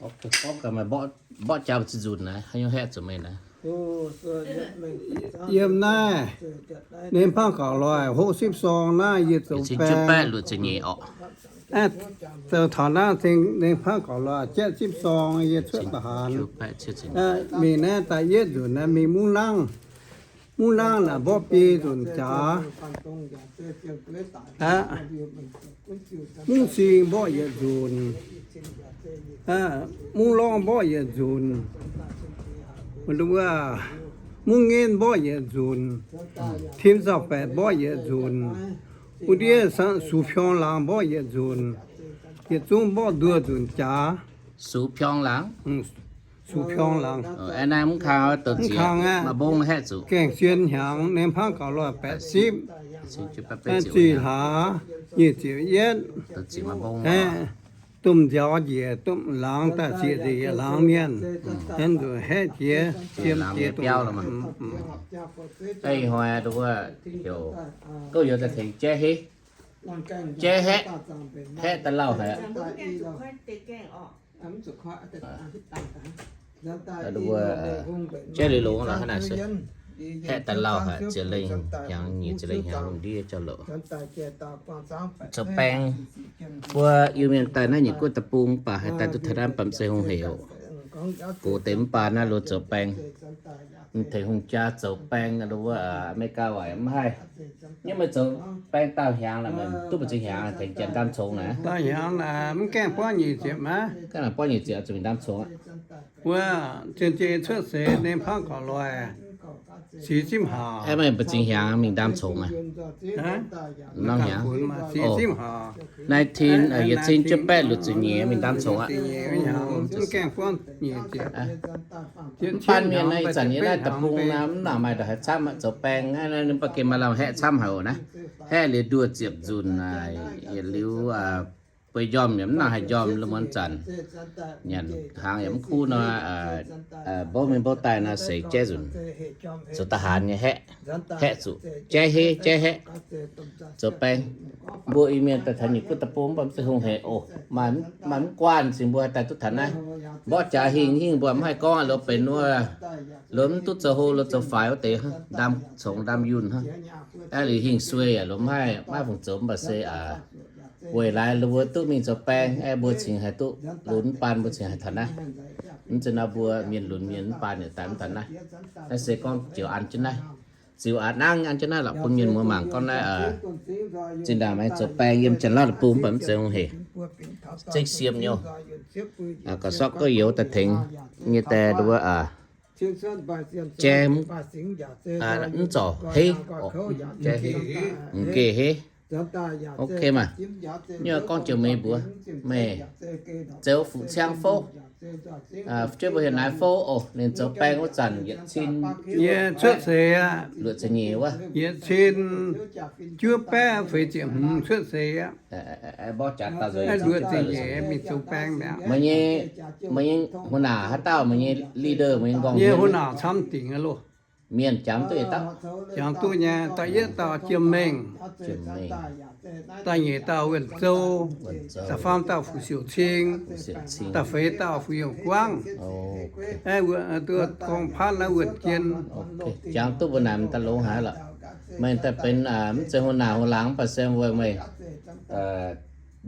Gorngv gaax meih mborqv jaa zinh nzunc naaiv, haaix nyungc haeqv zuqc meih naaiv? Yiem naaiv, ninh hnangv gauh lorz hoqc sipv sorng naaiv yie zoux baeng. Zoux taux naaiv ninh hnangv gauh lorz jatv sipv sorng yie cuotv da'haaix. Mingh naaiv da'yietv nzunc naaiv mingh mungv laangv. Mungv laangv naaic mborqv biei nzunc jaax. Mungv sing mborqv yietc nzunc. Mungv lorngv mborqv yietc nzunc. Mungv ngenv mborqv yietc nzunc. Tim zaux-baeqc mborqv yietc nzunc. Wuov ndiev sux piong laangz mborqv yietc nzunc. Yietc zungv mborqv nduoh nzunc jaax. Sux piong laangz? Sux piong laangz. Naaiv mv kang, mv kang aqv. Maaih mbong haeqv zuqc. Gaengh zien hnyangx, ninh hnangv gauh lorz baeqc sipv. Zih hlaax nyic ziepc yietv. Domh nziaaux njiec, domh laangz daaih zieqc nzengc yietc laangz mienh. Hnangv nzunc haeqv jiex, jiem jiex domh. Ih hnoi wuov heuc, gouv youz daaih tengx jaiv heiv. Jaiv haeqv, haeqv daaih lauh haic. Jaiv liuz longx lorqc hnangv naaic se. Haeqv daaih lauh haic, ziepc lengh hnyangx, nyic ziepc lengh hnyangx lungh ndiev jauv-louc. Zoux baeng, mbuo Iu-Mienh daaih naaiv nyic guoqv deic-bung, mv baac haih daaih duqv taux naaiv mv baac mv zeiz hungh hec oc. Gox deix mv baac naaiv loz zoux baeng, mv tengx hungh jaa zoux baeng, wuov Aa^me^li^gaa waaic mv haih. Yie meih zoux baeng daauh hnyangx naaic, meih duqv mbu'ziex hnyangx tengx janx ndaam congx naaic? Daauh hnyangx naaic mv gaengh buangv nyic ziepc maiv? Gaengh buangv nyic ziepc zuqc mingh ndaam congx aqv. Wuov, zien-zien cuotv seix ninh hnangv gauh lorz. Six zipv haac. Aeqv, meih mbu'ziex hnyangx mingh ndaam congx aqv? Norm hnyangx. Six zipv haac. Nineteen, yietc cin juov baeqv luoqc ziepc nyeic mingh ndaam congx aqv. Mv gaengh buangv nyic ziepc. Mv baac mienh naaiv ih zanc yiem naaiv deic-bung naaiv mv nangc maaih ndongc haaix camv aqv, zoux baeng naaiv, ninh mbuo gengh maaih lamh haeqv camv haic oc naaiv. Haeqv liuz nduoh ziepc nzunc naaic, yietc liuz bueix njormh yaac mv nangc haih njormh, lungh muonz zanc nyanc hnaangx yaac mv kuv nor, mbouv mingh mbouv daaih nor seix jaiv nzunc. Zoux da'haanx nyei haeqv, haeqv zuqc jaiv heiv jaiv haeqv. Zoux baeng, mbuo Iu-Mienh daaih taux nyic guoqv deic-bung mv baac mv zeiz hungh hec oc. Maaih mv guanh cingx mbuo haih daaih duqv taux naaiv. Mborqv jaax hingh hingh mbuo mv haih gorngv loz benx wuov, loz mv duqv zoux hlo, loz zoux faix wuov deix, ndaam congx ndaam yunh hnangv. Aeqv, liuz hingh suei yaac loz mv haih, maiv fungc zoux mv baac se weic laaix loz mbuo duqv mingh zoux baeng, aeqv, mbuo cingx haih duqv lunx mv baan, mbuo cingx haih taux naaiv. Mv zeiz nor mbuo mienh lunx mienh mv baan yaac daaih mv taux naaiv. Naaiv se gorngv ziouc an jienv naaiv, ziouc aqc nangv an jienv naaiv lorqc bun mienh muoz mangc gorngv naaiv zinh ndaangc maaih zoux baeng yiem Janx-Lauv deic-bung mv baac mv zeiz hungh hec, zengv siem nyei. Gauh sortv gouv youz daaih tengx nyei daaih wuov, jaiv mv zorc heiv, jaiv heiv, m'geh heiv. Ok maah. Nyuoz gorngv joux meih mbuox meih zoux fuqv ciang fouv, jaiv mbuo hietc naaiv fouv oc. Ninh zoux baeng wuov zanc yietc cin, yie cuotv seix aqv, luoqc ziepc nyeic wuov, yietc cin juov baeqv feix ziepc hmz cuotv seix aqv. Mborqv jaax dauh nzueic, luoqc ziepc nyeic mingh zoux baeng mi'aqv. Meih nyei, meih nyei hungh naanc haaix dauh, meih nyei leader, meih nyei nqorngv-hmien? Hungh naanc camv dingc aqv loh. Mienh jangx duqv yietc dauh? Jangx duqv nyei. Da'yietv dauh Jiem Mengh. Da'nyeic dauh Wuonh Zou. Da'faam dauh Fu-Siouc Cing. Da'feix dauh Fu-Youh Guangv. Duqv gorngv paanv naaiv Wuonh Jien. Jangx duqv mbuo naaic daaih longx haic lorqc. Meih daaih benx mv zeiz hungh naanc hungh laangz mv baac se weic meih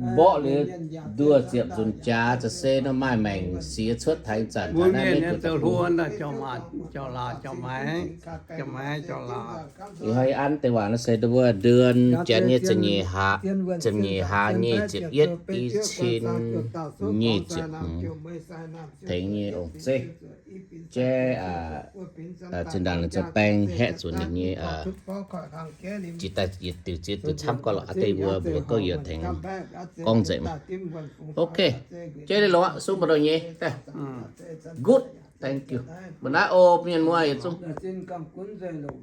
mborqv liuz nduoh ziepc nzunc jaax, za'gengh nor maaih maengc siex cuotv taux ih zanc. Mbuo mienh nyei zoux hlo, jauv-maac jauv-laauc, jauv-maengx, jauv-maengx jauv-laauc. Ih hnoi an deix waac nor se mbuo เดือน Janx nyei ziepc nyeic hlaax, ziepc nyeic hlaax nyic ziepc yietv, i cin nyic ziepc hmz. Tengx nyei ong-zeiv. Jaiv zinh ndaangc ninh zoux baeng haeqv zuqc ninh nyei, jiex daaih yietc diuc ziex diuc camv gorqv lorqc. Aa deix mbuo mbuox gouv youz tengx gorngv nzengc. Ok, jaiv liuz longx aqv, sung mbu'ndongx nyei daaih. Good, thank you. Mbuo naaiv oc mienh muoz yietc zungv.